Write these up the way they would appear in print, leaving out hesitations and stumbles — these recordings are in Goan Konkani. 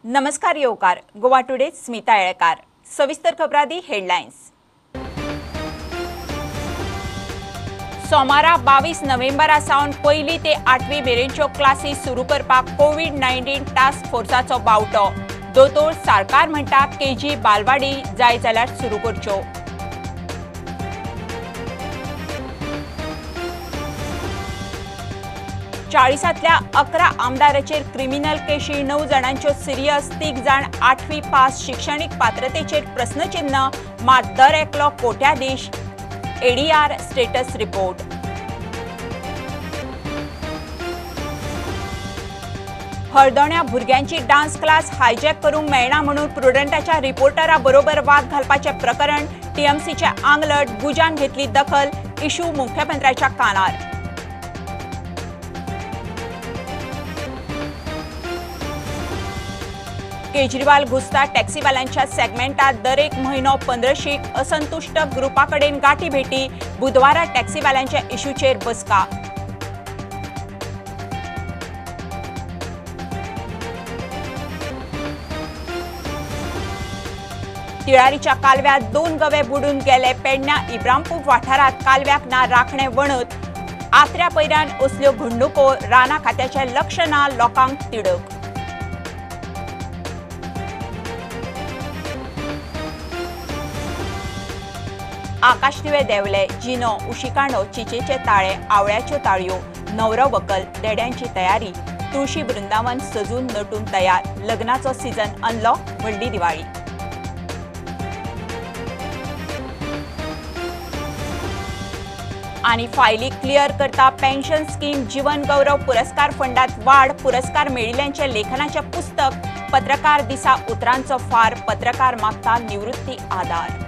नमस्कार येवकार गोवा टुडे स्मिता येळकार। सविस्तर खबरादी हेडलायन्स। सोमारा 22 नोव्हेंबरा सावन पयली ते आठवी मेरेनच्यो क्लासी सुरू करपाक कोवीड-19 टास्क फोर्साचो बावटो। दोतोर सारकार म्हणटा केजी बालवाडी जाय जाल्यार सुरू करच्यो। चाळीसांतल्या 11 आमदाराचेर क्रिमिनल केशी, 9 जाणांच्यो सिरियस, 3 जाण आठवी पास, शिक्षणीक पात्रतेचेर प्रस्नचिन्ह, मात दर एकलो कोट्याधीश, एडीआर स्टेटस रिपोर्ट। हळदोण्या भुरग्यांची डान्स क्लास हायजॅक करूंक मेळना म्हणून प्रुडंटाच्या रिपोर्टरा बरोबर वाद घालपाचें प्रकरण, टीएमसीचे आंगलट, गुजान घेतली दखल, इशू मुख्यमंत्र्याच्या कानार। केजरीवाल घुसता टॅक्सीवाल्यांच्या सेगमेंटात दरेक म्हयनो 1500 असंतुष्ट ग्रुपाकडेन गाठी भेटी, बुधवारा टॅक्सीवाल्यांच्या इशूचेर बसका। तिळारीच्या कालव्यात 2 गवे बुडून गेले। पेडण्या इब्रामपूर वाठारात कालव्याक ना राखणे वणत, आत्र्या पयऱ्यान असल्यो घडणुको, राना खात्याचें लक्ष ना, लोकांक तिडक। आकाशदिवे देवले, जिनो, उशिकांडो, चिचेचे ताळे, आवळ्याच्यो ताळयो, नवरो वकल, देड्यांची तयारी, तुळशी वृंदावन सजून नटून तयार, लग्नाचो सीझन अनलॉक, व्हडली दिवाळी। आणि फायली क्लियर करता पेन्शन स्कीम, जीवन गौरव पुरस्कार फंडात वाढ, पुरस्कार मेळिल्ल्यांचे लेखनाचे पुस्तक, पत्रकार दिसा उतरांचो फार, पत्रकार मागता निवृत्ती आधार।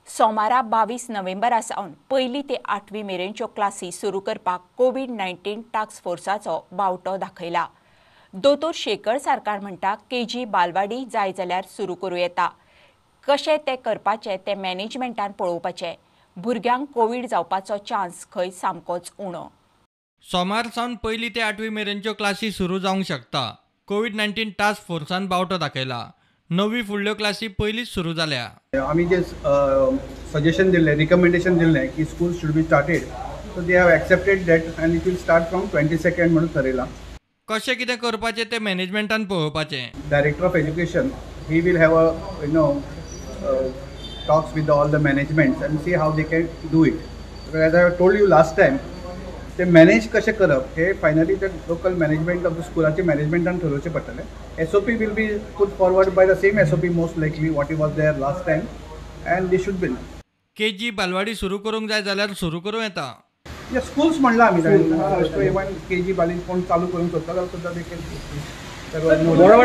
सोमारा 22 नोव्हेंबरा सावन पयली ते आठवी मेरेनच्यो क्लासी सुरू करपाक कोवीड-19 टास्क फोर्साचो बावटो दाखयला। दोतोर शेखर सारकार म्हणटा केजी बालवाडी जाय जाल्यार सुरू करूं येता, कशें तें करपाचें तें मॅनेजमेंटान पळोवपाचें। भुरग्यांक कोवीड जावपाचो चान्स खंय सामकोच उणो। सोमार सावन पयली ते आठवी मेरेनच्यो क्लासी सुरू जावंक शकता। कोवीड-19 टास्क फोर्सान बावटो दाखयला। नवी फुडल्यो क्लासी पयलींच सुरू जाल्या। आमी जे सजेशन दिल्लें, रिकमेंडेशन दिल्लें की school should be started, so they have accepted that and it will start from 22 म्हणून ठरयलां। कशें कितें करपाचें तें मॅनेजमेंटान पळोवपाचें। Director of education he will have a you know talks with all the managements and see how they can do it. As I have told you last time, ते मॅनेज कशें करप हे फायनली ते लोकल मॅनेजमेंट ऑफ the स्कुलाचे मॅनेजमेंटान ठरोवचें पडटलें। SOP will be put forward by the same SOP most likely what was there last time and they should be. KG बालवाडी सुरू करूंक जाय जाल्यार सुरू करूं येता। स्कूल्स म्हणलां आमी, इवन केजी बाली कोण चालू करूंक सोदता जाल्यार सुद्दां they can.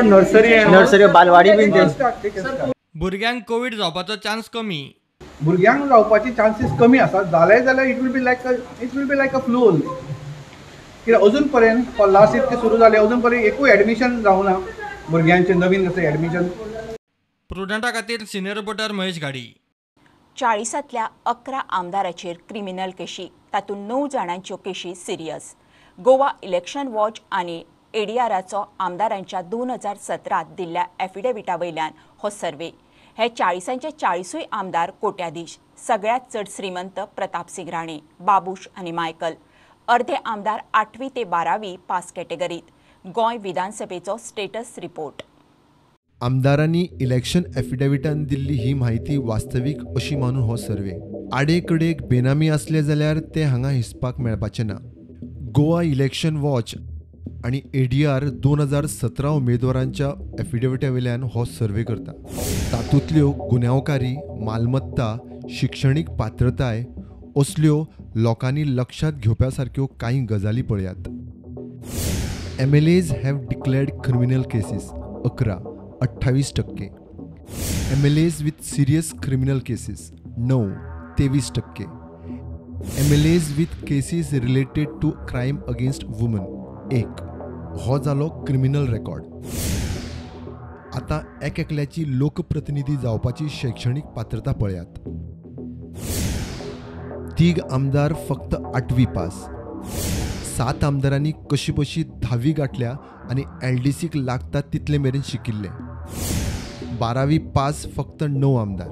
Nursery nursery बालवाडी बीन भुरग्यांक कोवीड जावपाचो चान्स कमी, भुरग्यांक जावपाची चान्सीस कमी आसा। जाले जाल्यार it will be like a flu only. कित्याक अजून पर्यंत फॉर लास्ट इतके सुरू जाले, अजून पर्यंत एकूय एडमिशन जावना भुरग्यांचें नवीन जशें एडमिशन। प्रुडंटा खातीर सिनियर रिपोर्टर महेश घाडी। चाळीसांतल्या 11 आमदाराचेर क्रिमिनल केशी, तातूंत 9 जाणांच्यो केशी सिरियस। गोवा इलेक्शन वॉच आनी एडीआराचो आमदारांच्या 2017 दिल्ल्या एफिडेविटा वयल्यान हो सर्वे। हे 40चे 40 आमदार कोट्याधीश, सगळ्यात चड श्रीमंत प्रतापसिंग राणे, बाबूश आनी मायकल। अर्धे आमदार 8वी ते 12वी पास कॅटेगरीत। गोंय विधानसभेचो स्टेटस रिपोर्ट। आमदारांनी इलेक्शन एफिडेविटान दिल्ली ही म्हायती वास्तवीक अशी मानून हो सर्वे। आडेकडेक बेनामी आसले जाल्यार ते हांगा हिसपाक मेळपाचे ना। गोवा इलेक्शन वॉच आनी एडीआर 2017 उमेदवारांच्या एफिडेविटा वयल्यान हो सर्वे करता। तातूंतल्यो गुन्यांवकारी, मालमत्ता, शिक्षणीक पात्रताय असल्यो लोकांनी लक्षांत घेवपा सारक्यो कांय गजाली पळयात। MLAs have declared criminal cases 11, 28%। MLAs with serious criminal cases 9, 23%। MLAs with cases related to crime against woman 1। हो जालो क्रिमिनल रेकॉर्ड। आतां एक एकल्याची लोकप्रतिनिधी जावपाची शैक्षणीक पात्रता पळयात। 3 आमदार फक्त 8वी पास, 7 आमदारांनी कशी बशी 10वी गांठल्या आनी एलडीसीक लागता तितले मेरेन शिकिल्ले. 12वी पास फक्त 9 आमदार,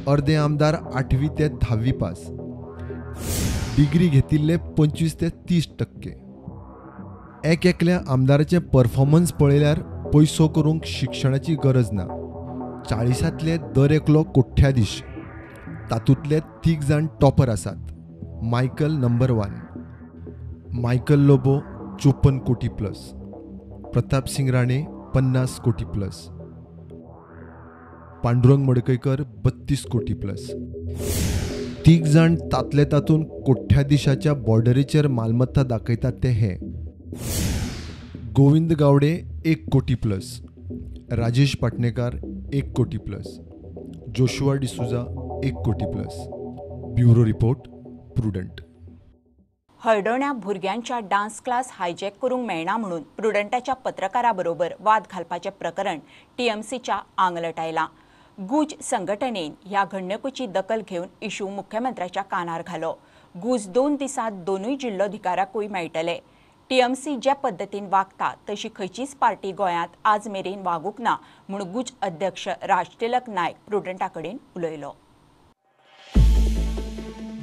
अर्दे आमदार 8वी ते 10वी पास, डिग्री घेतिल्ले 25 ते 30%. एक एकल्या आमदाराचें परफॉर्मन्स पळयल्यार पयसो करूंक शिक्षणाची गरज ना. 40तले दर एकलो कोठ्याधीश, तातूंतले 3 जाण टॉपर आसात. मायकल नंबर 1, मायकल लोबो 54 कोटी प्लस, प्रताप सिंग राणे 50 कोटी प्लस, पांडुरंग मडकयकर 32 कोटी प्लस. 3 जाण तातले तातूंत कोठ्याधीशाच्या बॉर्डरीचेर मालमत्ता दाखयतात ते हे: गोविंद गावडे 1 कोटी प्लस, राजेश पाटणेकार 1 कोटी प्लस, जोशुआ डिसुजा 1 कोटी प्लस. Bureau report, Prudent. हळदोण्या भुरग्यांच्या डान्स क्लास हायजॅक करूंक मेळना म्हणून प्रुडंटाच्या पत्रकाराबरोबर वाद घालपाचें प्रकरण टीएमसीच्या आंगलट आयलां. गुज संघटनेन ह्या घडणुकेची दखल घेवन इशू मुख्यमंत्र्याच्या कानार घालो. गुज 2 दिसांत दोनूय जिल्लोधिकाऱ्याकूय मेळटले. टीएमसी ज्या पद्दतीन वागता तशी खंयचीच पार्टी गोंयांत आज मेरेन वागूंक ना म्हूण गुज अध्यक्ष राजतिलक नायक प्रुडंटा कडेन उलयलो.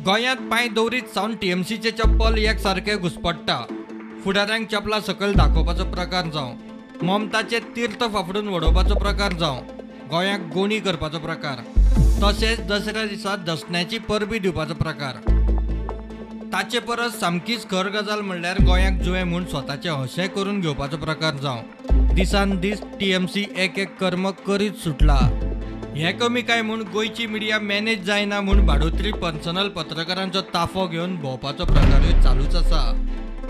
गोंयांत पांय दवरीत सावन टीएमसीचें चप्पल एक सारकें घुसपडटा. फुडाऱ्यांक चपलां सकयल दाखोवपाचो प्रकार जावं, ममताचें तीर्थ फाफडून वडोवपाचो प्रकार जावं, गोंयाक गोणी करपाचो प्रकार, तशेंच दसऱ्या दिसा दसण्याची परबी दिवपाचो प्रकार. ताचे परस सामकीच खर गजाल म्हणल्यार गोंयाक जुवें म्हूण स्वताचें हशें करून घेवपाचो प्रकार जावं. दिसान दीस टीएमसी एक एक कर्म करीत सुटला. हें कमी काय म्हूण गोंयची मिडिया मॅनेज जायना म्हूण भाडोत्री पर्सनल पत्रकारांचो ताफो घेवन भोंवपाचो प्रकारूय चालूच आसा.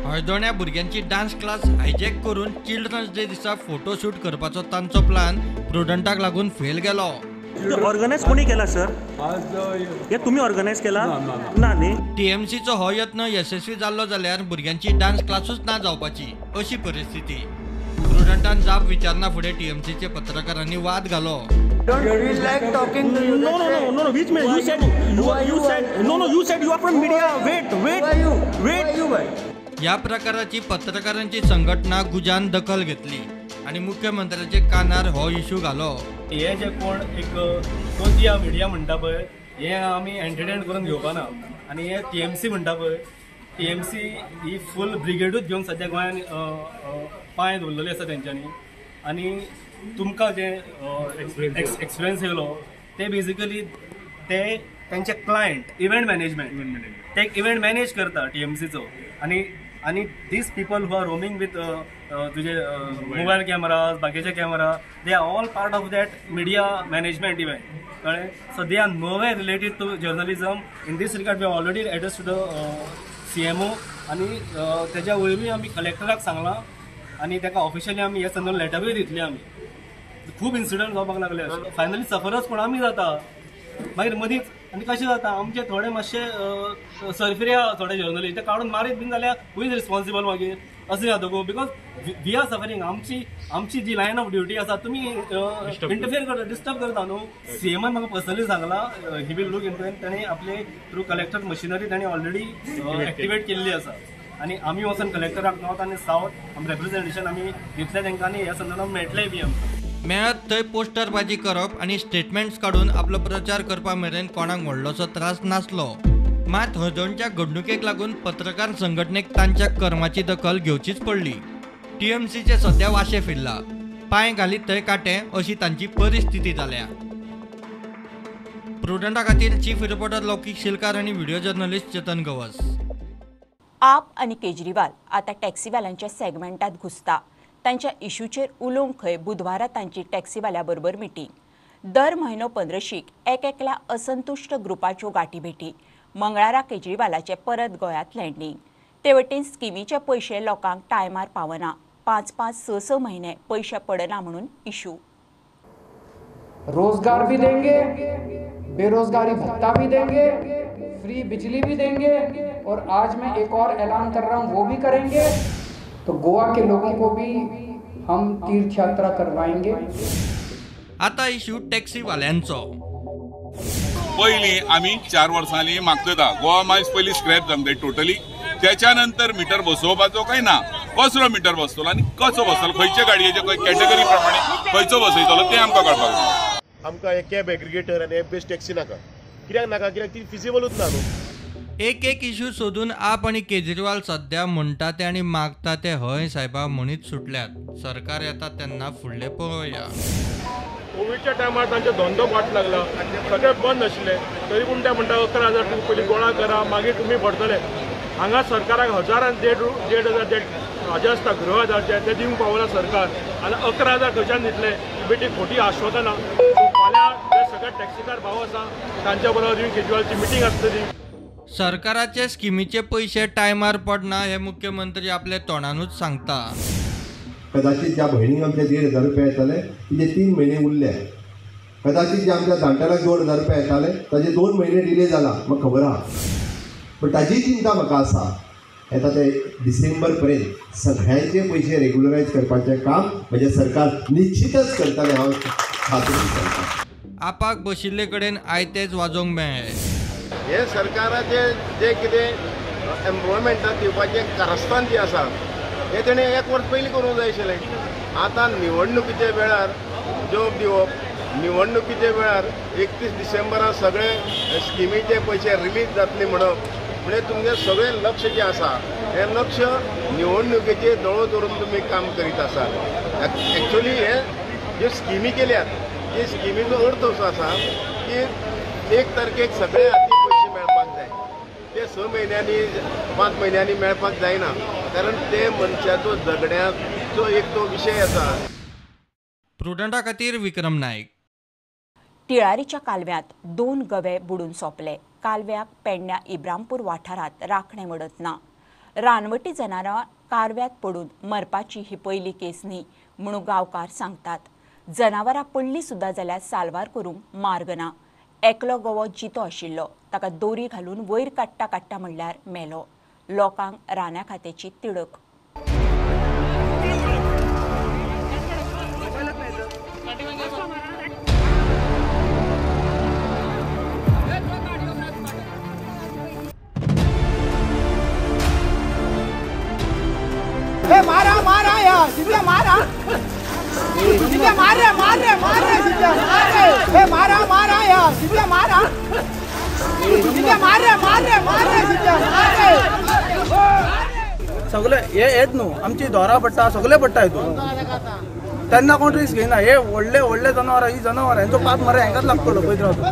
हळदोण्या भुरग्यांची डान्स क्लास हायजॅक करून चिल्ड्रन्स डे दिसा फोटोशूट करपाचो तांचो प्लान प्रुडंटाक लागून फेल गेलो. ऑर्गनायज कोणी केला सर? हे तुम्ही ऑर्गनायज केला ना न्ही? टीएमसीचो हो यत्न यशस्वी जाल्लो जाल्यार भुरग्यांची डान्स क्लासूच ना जावपाची अशी परिस्थिती. प्रुडंटान जाप विचारना फुडें टीएमसीचे पत्रकारांनी वाद घालो. Don't feel like talking to you. No, no, no, no, no. Which means you said you said no, no. You said you are from media. Wait, wait, wait. Who are you, bhai? ह्या प्रकाराची पत्रकारांची संघटना गुजान दखल घेतली आणि मुख्यमंत्र्याचे कानार हो इशू घालो. हे जे कोण एक कोतिया मिडिया म्हणटा पळय, हे आमी एंटरटेन करून घेवपाना. आनी हे टीएमसी म्हणटा पळय, टीएमसी ही फूल ब्रिगेडूच घेवन सद्या गोंयान पांय दवरलेले आसा तेंच्यांनी. आनी तुमकां जे एक्सपिरियन्स येयलो ते बेजिकली ते तेंचे क्लायंट इव्हेंट मॅनेजमेंट, ते एक इव्हेंट मॅनेज करता टीएमसीचो. आनी आनी these people who are roaming with तुजे मोबायल कॅमराज, बाकीचे camera, they are all part of that media management event. कळ्ळें? So they are no way related to journalism. In this regard we already address to the CMO आनी तेज्या वयरूय आमी कलेक्टराक सांगलां आनी ताका ऑफिशियली आमी हे संदर्भात लेटरूय दितली. आमी खूब इन्सिडंट जावपाक लागले. फायनली सफरच कोण आमी जाता मागीर मदींच. आनी कशें जाता आमचे थोडे मातशे सरफिऱ्या थोडे जर्नलिस्ट ते काडून मारीत बीन जाल्यार हू is responsible मागीर अशें जाता गो. Because we are suffering. आमची आमची जी लायन ऑफ ड्युटी आसा तुमी इंटरफियर करता, डिस्टर्ब करता न्हू. सीएमान म्हाका पर्सनली सांगलां he will look into. ताणें आपले थ्रू कलेक्टर मशिनरी ताणें ऑलरेडी एक्टिवेट केल्ली आसा. आनी आमी वचून कलेक्टराक नॉर्थ आनी सावथ आमी रेप्रेझेंटेशन आमी दितले तांकां आनी ह्या संदर्भात मेळटलें बी आमकां. मेळत थंय पोस्टरबाजी करप आनी स्टेटमेंट्स काडून आपलो प्रचार करपा मेरेन कोणाक व्हडलोसो त्रास नासलो. मात हळदोणच्या घडणुकेक लागून पत्रकार संघटनेक तांच्या कर्माची दखल घेवचीच पडली. टीएमसीचे सद्या वाशे फिरला, पांय घालीत थंय कांटे अशी तांची परिस्थिती जाल्या. प्रुडंटा खातीर चीफ रिपोर्टर लौकीक शिलकार आनी व्हिडिओ जर्नलिस्ट चेतन गवस. आप आनी केजरीवाल आतां टॅक्सीवाल्यांच्या सेगमेंटात घुसता. तांच्या इशूचेर उलोवंक खंय बुधवारा तांची टॅक्सीवाल्या बरोबर मिटींग. दर म्हयनो 15शीक एक एकल्या असंतुश्ट ग्रुपाच्यो गांठीभेटी. मंगळारा केजरीवालाचें परत गोंयांत लँडींग. ते वटेन स्किमीचे पयशे लोकांक टायमार पावना, 5 5 6 6 महिने पयशे पडना म्हणून इशू. रोजगार भी देंगे, बेरोजगारी भत्ता भी देंगे, फ्री बिजली भी देंगे और आज मैं एक और ऐलान कर रहा हूँ वो भी करेंगे. तो गोवा के लोगों को भी हम तीर्थ यात्रा करवाएंगे. आता इश्यू टॅक्सीवाल्यांचो. पयलीं आमी 4 वर्सां जालीं मागता गोवा मायल्स पयलीं स्क्रॅप जावंक जाय टोटली. त्याच्या नंतर मिटर बसोवपाचो काय ना, कसलो मिटर बसतलो आनी कसो बसतलो, खंयचे गाडयेचे कॅटेगरी प्रमाणे खंयचो बसयतलो तें आमकां कळपाक जाय. आमकां हे कॅब एग्रिगेटर आनी एप बेस्ड टॅक्सी नाका. कित्याक नाका? कित्याक ती फिजिबलूच ना न्हू. एक एक इश्यू सोदून आप आनी केजरीवाल सध्या म्हणटा ते आनी मागता ते हय साहेबा म्हणीत सुटल्यात. सरकार येता तेन्ना फुडले पळोवया. कोविडच्या टायमार तांचो धंदो वाट लागला, सगळे बंद आशिल्ले, तरी पूण ते म्हणटा 11,000 तुमी पयलीं गोळा करा मागीर तुमी भरतले. हांगा सरकाराक 1,000 आनी 1,500 जे हाजे आसता गृह आधारचे ते दिवंक पावना सरकार, आनी 11,000 खंयच्यान दितले? ही बेटी खोटी आश्वासनां. फाल्यां जे सगळे टॅक्सीकार भाव आसा तांच्या बरोबर अरविंद केजरीवालची मिटींग आसतली. सरकाराचे स्किमीचे पयशे टायमार पडना हे मुख्यमंत्री आपल्या तोंडानूच सांगता. कदाचित ज्या भयणीक आमच्या 1,500 रुपया येताले तिचे 3 म्हयने उरले, कदाचित ज्या आमच्या जाणट्याक 2,000 रुपया येताले ताजे 2 म्हयने डिले जाला, म्हाका खबर आहा. पण ताजी चिंता म्हाका आसा, येता ते डिसेंबर पर्यंत सगळ्यांचे पयशे रेग्युलरायज करपाचें काम म्हजें सरकार निश्चितच करतलें, हांव खात्रीन सांगता. आपाक बशिल्ले कडेन आयतेच वाजोवंक मेळ्ळें. हे सरकाराचे जे कितें एम्प्लॉयमेंटाक दिवपाचें कारस्थान जें आसा हें तेणें 1 वर्स पयलीं करूंक जाय आशिल्लें. आतां निवडणुकीच्या वेळार जॉब दिवप, निवडणुकीच्या वेळार 31 डिसेंबरा सगळे स्किमीचे पयशे रिलीज जातले म्हणप, म्हणजे तुमचें सगळें लक्ष जें आसा हें लक्ष निवडणुकेचेर दोळो दवरून तुमी काम करीत आसात. एक्चुअली हे ज्यो स्किमी केल्यात ते स्किमीचो अर्थ असो आसा की 1 तारखेक सगळे हाती पयशे मेळपाक जाय, ते 6 म्हयन्यांनी 5 म्हयन्यांनी मेळपाक जायना, कारण ते मनशाचो जगण्याचो एक तो विशय आसा. प्रुडंटा खातीर विक्रम नायक. तिळारीच्या कालव्यांत 2 गवे बुडून सोंपले. कालव्याक पेडण्या इब्रामपूर वाठारांत राखणे मडत ना. रानवटी जनावरां कारव्यांत पडून मरपाची ही पयली केस न्ही म्हणून गांवकार सांगतात. जनावरां पडली सुद्दां जाल्यार साल्वार करूंक मार्ग ना. एकलो गवो जितो आशिल्लो, ताका दोरी घालून वयर काडटा काडटा म्हणल्यार मेलो. लोकांक राना खात्याची तिडक. मारा मारा यार सीधा मारा, सीधा मार रहे मार रहे मार रहे सीधा मार रहे, मारा मारा यार सीधा मारा, सीधा मार रहे मार रहे मार रहे सीधा मार रहे. सगळे हे येत न्हू आमची दोरा पडटा, सगळे पडटा हितून, तेन्ना कोण रिस्क घेयना. हे व्हडले व्हडले जनावरां, ही जनावरां हेंचो पात मरे हेंकाच लागतलो पळयत रावता.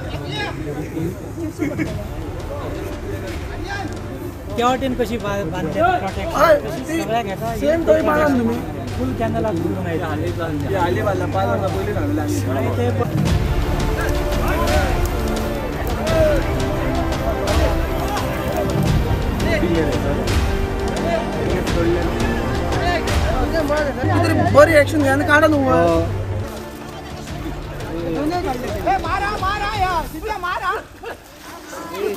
त्या वाटेन कशी सेम थंय बांदात तुमी फूल कॅनलाक हाली बांदला 5 वर्सां पयलीं बांदला. बरी एक्शन घ्या काडा न्हू. मारा मारा यार सीधा मारा,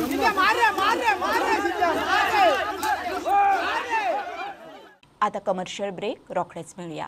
सीधा मार रहे मार रहे मार रहे सीधा मार रहे. आता कमर्शियल ब्रेक, रोखडेच मेळुया.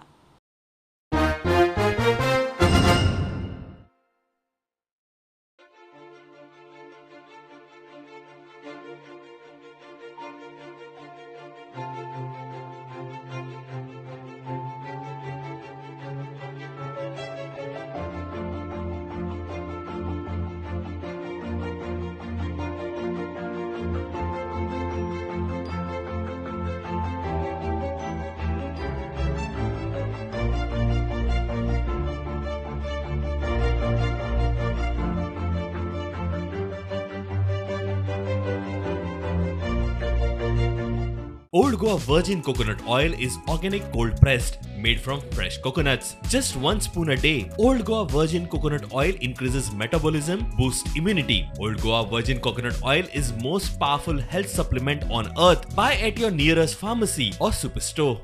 Old Goa Virgin Coconut Oil is organic cold pressed, made from fresh coconuts. Just 1 spoon a day. Old Goa Virgin Coconut Oil increases metabolism, boosts immunity. Old Goa Virgin Coconut Oil is most powerful health supplement on earth. Buy at your nearest pharmacy or superstore.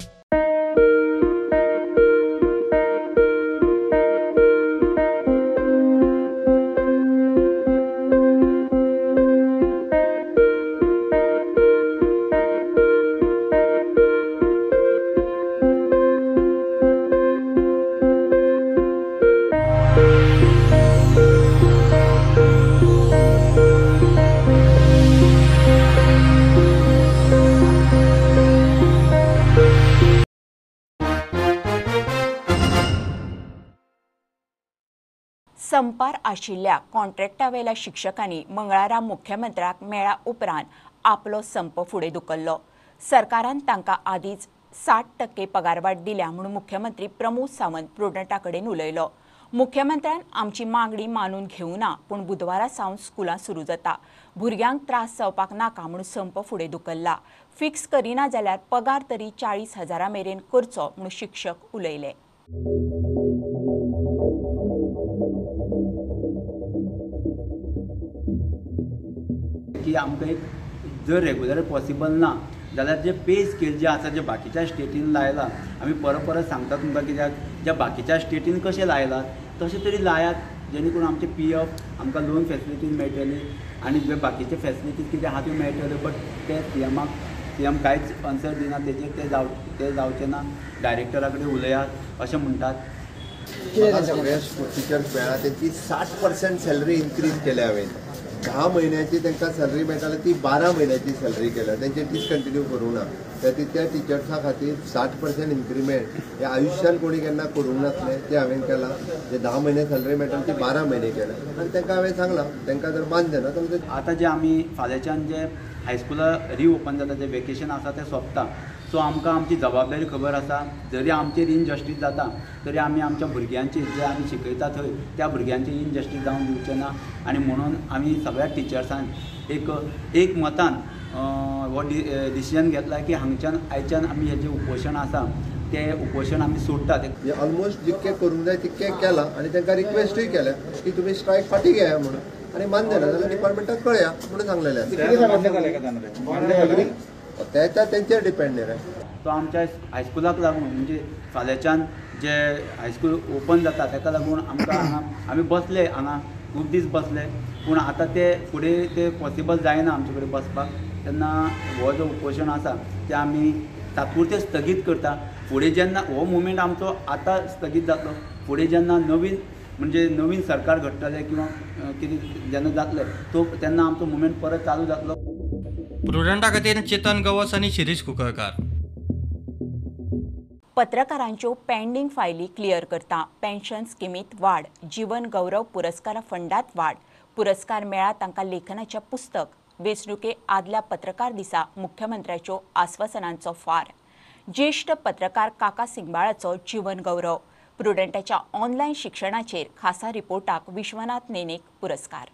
संपार आशिल्ल्या कॉन्ट्रॅक्टावेल्या शिक्षकांनी मंगळारा मुख्यमंत्र्याक मेळ्ळ्या उपरांत आपलो संप फुडें धुकल्लो. सरकारान तांकां आदींच 60% पगारवाड दिल्या म्हूण मुख्यमंत्री प्रमोद सावंत प्रुडंटा कडेन उलयलो. मुख्यमंत्र्यान आमची मागणी मानून घेवना, पूण बुधवारा सावन स्कुलां सुरू जाता, भुरग्यांक त्रास जावपाक नाका म्हूण संप फुडें धुकल्ला. फिक्स करिना जाल्यार पगार तरी 40,000 मेरेन करचो म्हूण शिक्षक उलयले. की आमकां एक जर रेगुलर पॉसिबल ना जाल्यार जे पे स्केल जे आसा जे बाकीच्या स्टेटीन लायला, आमी परत परत सांगता तुमकां कित्याक ज्या बाकीच्या स्टेटीन कशें लायला तशें तरी लायात, जेणे करून आमचे पी एफ आमकां लोन फेसिलिटीज मेळटली आनी जे बाकीचे फेसिलिटीज कितें आहा त्यो मेळटल्यो. बट ते सी एम कांयच आन्सर दिना तेजेर, ते जावचें ना, डायरेक्टरा कडेन उलयात अशें म्हणटात. सगळ्या टिचर्स मेळ्ळा तेंची 60% सॅलरी इन्क्रीज केल्या हांवें. 10 म्हयन्याची तांकां सॅलरी मेळटाली ती 12 म्हयन्याची सॅलरी केल्या, तेंचे डिसकंटिन्यू करूंक ना. त्या टिचर्सां खातीर 60% इन्क्रिमेंट हे आयुश्यान कोणी केन्ना करूंक नासलें तें हांवें केलां. जे 10 म्हयने सॅलरी मेळटाली ती 12 म्हयने केल्या आनी तांकां हांवें सांगलां तांकां जर मान्य ना जाल्यार आतां जे आमी फाल्यांच्यान जे हायस्कुलां रिओपन जाता, जे वेकेशन आसा तें सोंपता, सो आमकां आमची जबाबदारी खबर आसा. जरी आमचेर इनजस्टीस जाता तरी आमी आमच्या भुरग्यांची जे आमी शिकयता थंय त्या भुरग्यांची इनजस्टीस जावन दिवचें ना आनी म्हणून आमी सगळ्या टिचर्सांक एक मतान हो डिसिजन घेतला की हांगच्यान आयच्यान आमी हेजें उपोशण आसा तें उपोशण आमी सोडटात. ऑलमोस्ट जितकें करूंक जाय तितकें केलां आनी तांकां रिक्वेस्टूय केल्या की तुमी स्ट्रायक फाटीं घेया म्हणून, आनी मान्य ना जाल्यार डिपार्टमेंटाक कळया म्हणून सांगलेलें आसा. त्या तेंचेर डिपेंड न्ही रे. तो आमच्या हायस्कुलाक लागून म्हणजे फाल्यांच्यान जे हायस्कूल ओपन जाता ताका लागून आमकां हांगा आमी बसले हांगा खूब दीस बसले, पूण आतां ते फुडें ते पॉसिबल जायना आमचे कडेन बसपाक, तेन्ना हो जो उपोशण आसा तें आमी तात्पुरतें स्थगीत करता. फुडें जेन्ना हो मुवमेंट आमचो आतां स्थगीत जातलो, फुडें जेन्ना नवीन म्हणजे नवीन सरकार घडटलें किंवा कितें जेन्ना जातलें तो तेन्ना आमचो मुवमेंट परत चालू जातलो. प्रुडंटा खातीर चेतन गवस आनी शिरीष कुंकळकार. पत्रकारांच्यो पेंडींग फायली क्लियर करता, पेन्शन स्किमीत वाड, जीवन गौरव पुरस्कार फंडात वाड, पुरस्कार मेळा तांकां लेखनाचें पुस्तक, वेंचणुके आदल्या पत्रकार दिसा मुख्यमंत्र्याच्यो आस्वासनांचो फार, ज्येश्ठ पत्रकार काका सिंगबाळाचो जीवन गौरव, प्रुडंटाच्या ऑनलायन शिक्षणाचेर खासा रिपोर्टाक विश्वनाथ नेनेक पुरस्कार.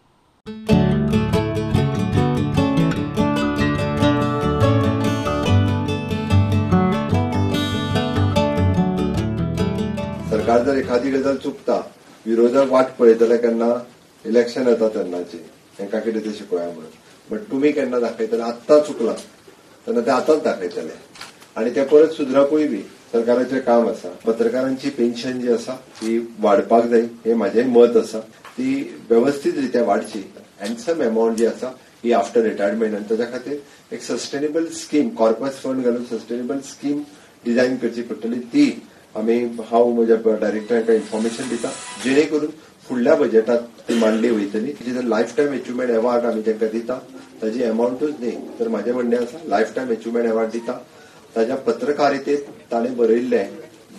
सरकार जर एखादी गजाल चुकता, विरोधक वाट पळयतले केन्ना इलेक्शन येता तेन्नाची तांकां कितें तें शिकोया म्हणून, बट तुमी केन्ना दाखयतले आत्तां चुकलां तेन्ना ते आतांच दाखयतले आनी ते परत सुदरपूय बी सरकाराचें काम आसा. पत्रकारांची पेन्शन जी आसा ती वाडपाक जाय हें म्हाजें मत आसा, ती वेवस्थीत रित्या वाडची. हँडसम एमावंट जी आसा ही आफ्टर रिटायरमेंट, आनी ताच्या खातीर एक सस्टेनेबल स्कीम, कॉर्पस फंड घालून सस्टेनेबल स्कीम डिझायन करची पडटली. ती आमी हांव म्हज्या डायरेक्टरांक इन्फॉर्मेशन दिता जेणे करून फुडल्या बजेटात ती मांडली वयतली. जर लायफ टायम अचिव्हमेंट अवॉर्ड आमी तांकां दिता ताजी एमावंटूच न्ही, तर म्हाजें म्हणणें आसा लायफ टायम अचिव्हमेंट अवॉर्ड दिता ताज्या पत्रकारितेत ताणें बरयल्ले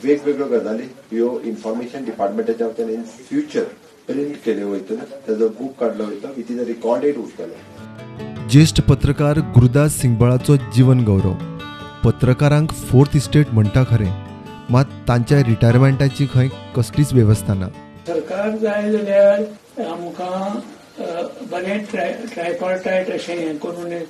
वेगवेगळ्यो गजाली ह्यो इन्फॉर्मेशन डिपार्टमेंटाच्या वतीन इन फ्युचर प्रिंट केल्यो वयतल्यो, ताजो बूक काडलो वयता विथ is recorded उरतलें. ज्येश्ठ पत्रकार गुरुदास सिंगबाळाचो जीवन गौरव. पत्रकारांक फोर्थ इस्टेट म्हणटा खरें, मात तांच्या रिटायरमेंटाची खंय कसलीच वेवस्था ना. सरकार जाय जाल्यार आमकां बरें ट्रायपार्टायट अशें हें करून एक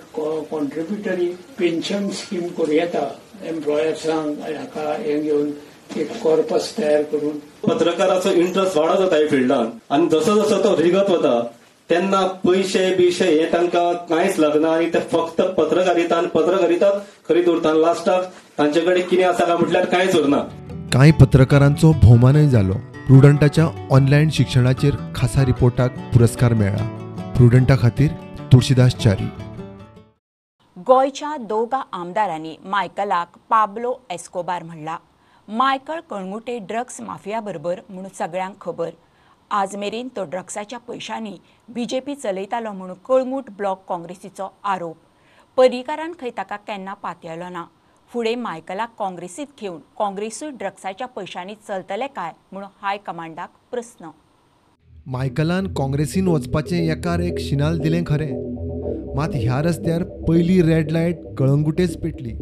कॉन्ट्रिब्युटरी पेन्शन स्कीम करूं येता, एम्प्लॉयर्सांक हाका हें घेवन एक कॉर्पस तयार करून. पत्रकाराचो इंट्रस्ट वाडत वता ह्या फिल्डान आनी जसो जसो तो रिगत वता तेन्ना पयशे बिशे हे तांकां कांयच लागना आनी ते फक्त पत्रकारिता आनी पत्रकारिता खरीत उरता. लास्टाक तांचे कडेन कितें आसा काय म्हटल्यार कांयच उरना. कांय पत्रकारांचो भोवमानय जालो. प्रुडंटाच्या ऑनलायन शिक्षणाचेर खासा रिपोर्टाक पुरस्कार मेळ्ळा. प्रुडंटा खातीर तुळशीदास च्यारी. गोंयच्या दोगा आमदारांनी मायकलाक पाब्लो एस्कोबार म्हणला. मायकल कळंगुटे ड्रग्स माफिया बरोबर म्हूण सगळ्यांक खबर. आज मेरेन तो ड्रग्साच्या पयशांनी बीजेपी चलयतालो म्हूण कळंगूट ब्लॉक काँग्रेसीचो आरोप. पर्रीकारान खंय ताका केन्ना पातयलो ना. फुडें मायकलाक काँग्रेसीत घेवन काँग्रेसूय ड्रग्साच्या पयशांनी चलतले काय म्हूण हायकमांडाक प्रस्न. मायकलान काँग्रेसीन वचपाचें एकार एक शिनाल दिलें खरें, मात ह्या रस्त्यार पयली रेड लायट कळंगुटेच पेटली.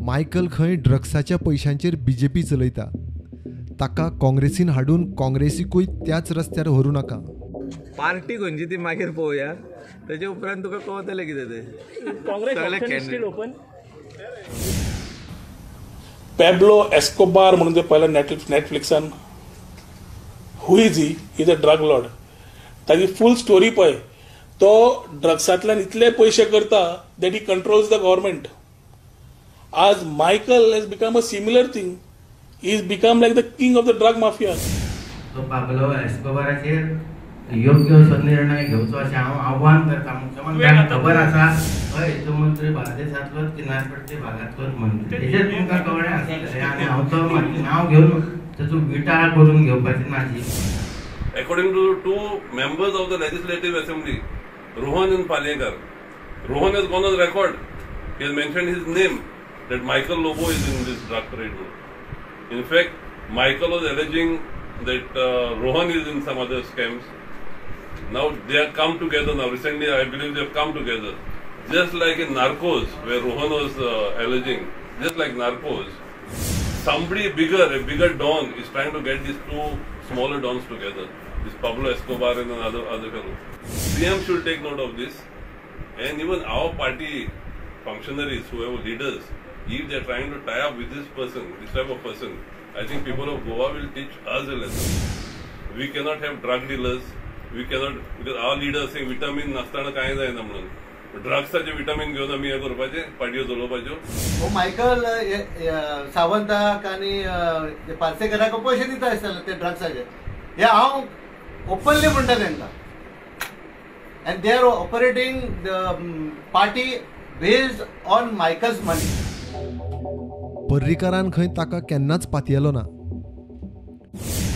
मायकल खंय ड्रग्साच्या पयशांचेर बीजेपी चलयता, ताका काँग्रेसीन हाडून काँग्रेसीकूय त्याच रस्त्यार व्हरूं नाका. पार्टी खंयची ती मागीर पळोवया, तेजे उपरांत तुका कळतलें कितें तें. पॅब्लो एस्कोबार म्हणून ते पयला नेटफ्लिक्सान, who is he? Is a drug lord. ताजी फूल स्टोरी पळय, तो ड्रग्सांतल्यान इतले पयशे करता that he controls the government. आज Michael has become a similar thing. He is become like the king of the drug mafia. तो पाब्लो एस्कोबाराचेर योग्य असो निर्णय घेवचो अशें हांव आव्हान करता. मुख्यमंत्र्यांक खबर आसा, हय तो मंत्री बार्देसांतलोच किनारपट्टी भागांतलोच मंत्री, तेजेर तुमकां कळ्ळें आसतलें आनी हांव तो नांव घेवन ताचो विटाळ करून घेवपाची ना. According to two members of the Legislative Assembly, Rohan and Palyekar, Rohan has gone on record. He has mentioned his name that Michael Lobo is in this drug trade. In fact, Michael was alleging that Rohan is in some other scams. Now they have come together. Now recently, I believe they have come together. Just like in Narcos, where Rohan was alleging, just like Narcos, somebody bigger, a bigger don is trying to get these two smaller dons together. This Pablo Escobar and another other fellow. CM should take note of this, and even our party functionaries, whoever leaders, if they are trying to tie up with this person, this type of person, I think people of Goa will teach us a lesson. We cannot have drug dealers. We cannot, because our leaders say vitamin नासतना कांय जायना म्हणून. ड्रग्साचे विटामीन घेवन आमी हें करपाचें, पार्ट्यो चलोवपाच्यो. हो मायकल सावंताक आनी पार्सेकराक पयशे दिता आसतले ते ड्रग्साचे, हे हांव ओपनली म्हणटा तांकां. And they are operating the party based on Michael's money. पर्रीकारान खंय ताका केन्नाच पातयेलो ना.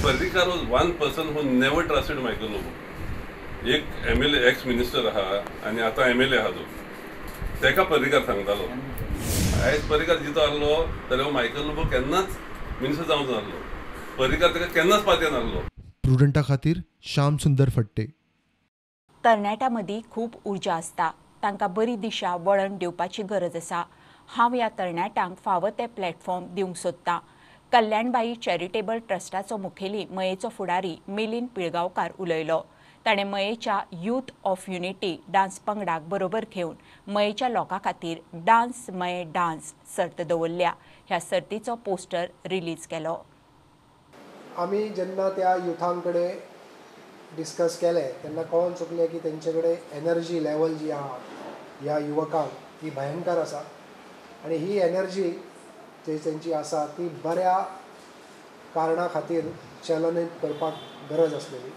Parrikar was one person who never trusted Michael Lobo. एक M L A ex minister आहा आनी आतां एम एल ए आहा तो, तेका पर्रीकार सांगतालो. आयज पर्रीकार जितो आहलो जाल्यार हो मायकल लोबो केन्नाच मिनिस्टर जावचो नासलो. पर्रीकार तेका केन्नाच पातयेनासलो. प्रुडंटा खातीर श्याम सुंदर फट्टे. तरणाट्यां मदीं खूब उर्जा आसता, तांकां बरी दिशा वळण दिवपाची गरज आसा. हांव ह्या तरणाट्यांक फावो ते प्लॅटफॉर्म दिवंक सोदतां. कल्याणबाई चॅरिटेबल ट्रस्टाचो मुखेली मयेचो फुडारी मिलिंद पिळगांवकार उलयलो. ताणें मयेच्या यूथ ऑफ युनिटी डान्स पंगडाक बरोबर घेवन मयेच्या लोकां खातीर डान्स मये डान्स सर्त दवरल्या. ह्या सर्तीचो पोस्टर रिलीज केलो. आमी जेन्ना त्या युथां कडेन डिस्कस केलें तेन्ना कळोन चुकलें की तेंचे कडेन एनर्जी लेवल जी आहा ह्या युवकांक ती भयंकर आसा आनी ही एनर्जी जी तेंची आसा ती बऱ्या कारणा खातीर चॅनलींग करपाक गरज आसलेली.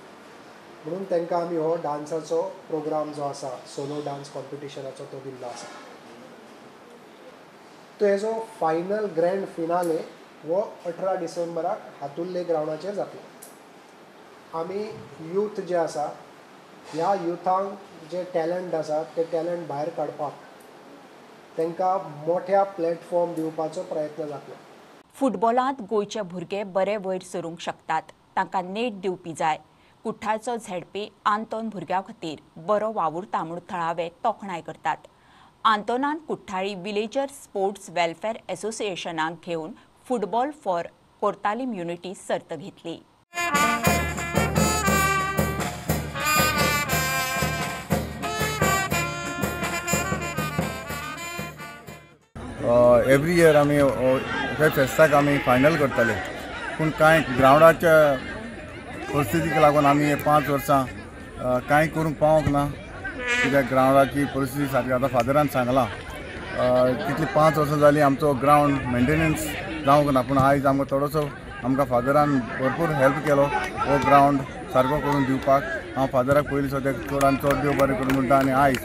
म्हणून तांकां आमी हो डान्साचो प्रोग्राम जो आसा सोलो डान्स कॉम्पिटिशनाचो तो दिल्लो आसा. तो हेजो फायनल ग्रँड फिनाले हो 18 डिसेंबराक हातुर्ले ग्रावंडाचेर जातलो. आमी यूथ जे आसा ह्या युथांक जे टॅलंट आसा ते टॅलंट भायर काडपाक तांकां मोठ्या प्लॅटफॉर्म दिवपाचो प्रयत्न जातलो. फुटबॉलांत गोंयचे भुरगे बरे वयर सरूंक शकतात, तांकां नेट दिवपी जाय. कुठ्ठाळचो झेडपी आंतोन भुरग्यां खातीर बरो वावुरता म्हूण थळावे तोखणाय करतात. आंतोनान कुठ्ठाळी विलेजर स्पोर्ट्स वेलफेअर एसोसिएशनाक घेवन फुटबॉल फॉर कोर्तालीम युनिटी सर्त घेतली. एवरी इयर आमी फेस्ताक आमी फायनल करताले, पूण कांय ग्रावंडाच्या परिस्थितीक लागून आमी हे 5 वर्सां कांय करूंक पावोंक ना. कित्याक ग्रावंडाची परिस्थिती सारकी आतां फादरान सांगलां, तितली 5 वर्सां जालीं आमचो ग्रावंड मेंटेनन्स जावंक ना, पूण आयज आमकां थोडोसो आमकां फादरान भरपूर हेल्प केलो हो ग्रावंड सारको करून दिवपाक. हांव फादराक पयलीं सद्याक चड आनी चड देव बरें करूं म्हणटा. आनी आयज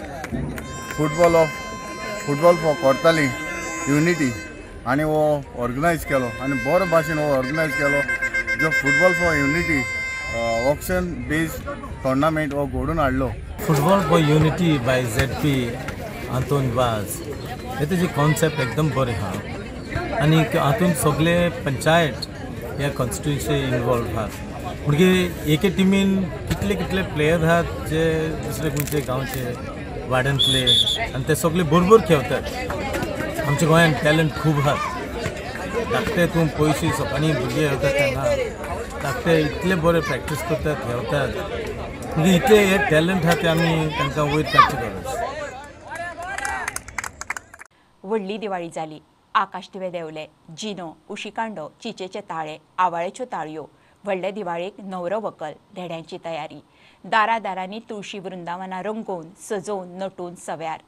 फुटबॉल फॉर कोर्ताली युनिटी आनी हो ऑर्गनायज केलो आनी बरो भाशेन हो ऑर्गनायज केलो. जो football for unity auction based tournament हो घडोवन हाडलो. Football for unity by ZP Anton Vaz हे तेजी कॉन्सेप्ट एकदम बरें आहा आनी हातूंत सगळे पंचायत ह्या कॉन्स्टिट्युएन्सी इनवॉल्व आहात. म्हणजे एके टिमीन कितले कितले प्लेयर आहात जे दुसरे खंयचे गांवचे वार्डांतले आनी ते सगळे बरोबर खेळतात. आमच्या गोंयांत टॅलंट खूब आहात. धाकटे तूं पयशे सकाळीं भुरगे येतात हांगा, धाकटे इतले बरे प्रॅक्टीस करतात, खेळतात. म्हणजे इतले हे टॅलंट आहा ते आमी तांकां वयर काडची गरज. व्हडली दिवाळी जाली, आकाश दिवे देंवले, जिनो, उशीकांडो, चिचेचे ताळे, आवाळ्याच्यो ताळयो. व्हडले दिवाळेक न्हवरो व्हंकल धेड्यांची तयारी. दारा दारांनी तुळशी वृंदावनां रंगोवन सजोवन नटून सव्यार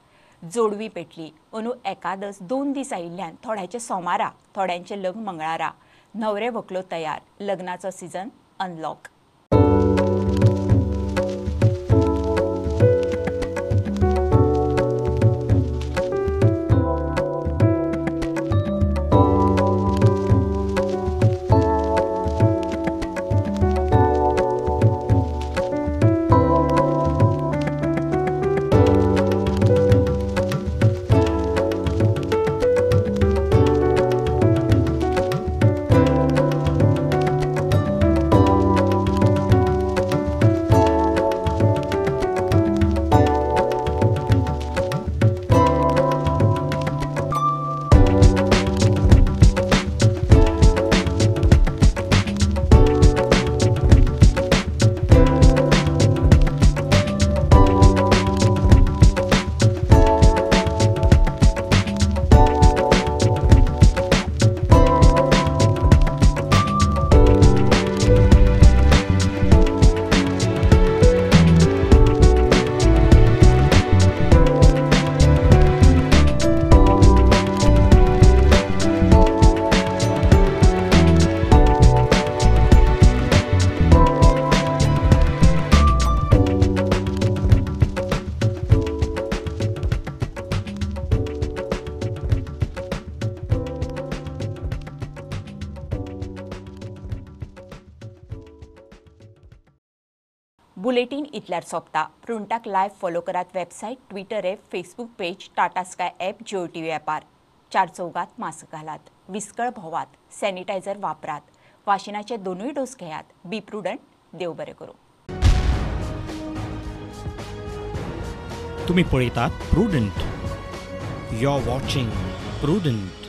जोडवी पेटली. अंदू एकादस 2 दीस आयिल्ल्यान थोड्याचे सोमारा, थोड्यांचे लग्न मंगळारा. न्हवरे व्हंकलो तयार, लग्नाचो सिजन अनलॉक. बुलेटीन इतल्यार सोंपता. प्रुडंटाक लायव्ह फॉलो करात website, Twitter app, Facebook page, Tata Sky app, Jio TV ॲपार. 4 चौगात मास्क घालात, विस्कळ भोवात, सॅनिटायझर वापरात, वाशिनाचे 2 डोस घेयात. Be prudent. देव बरें करूं. तुम्ही पळयतात Prudent. You are watching Prudent.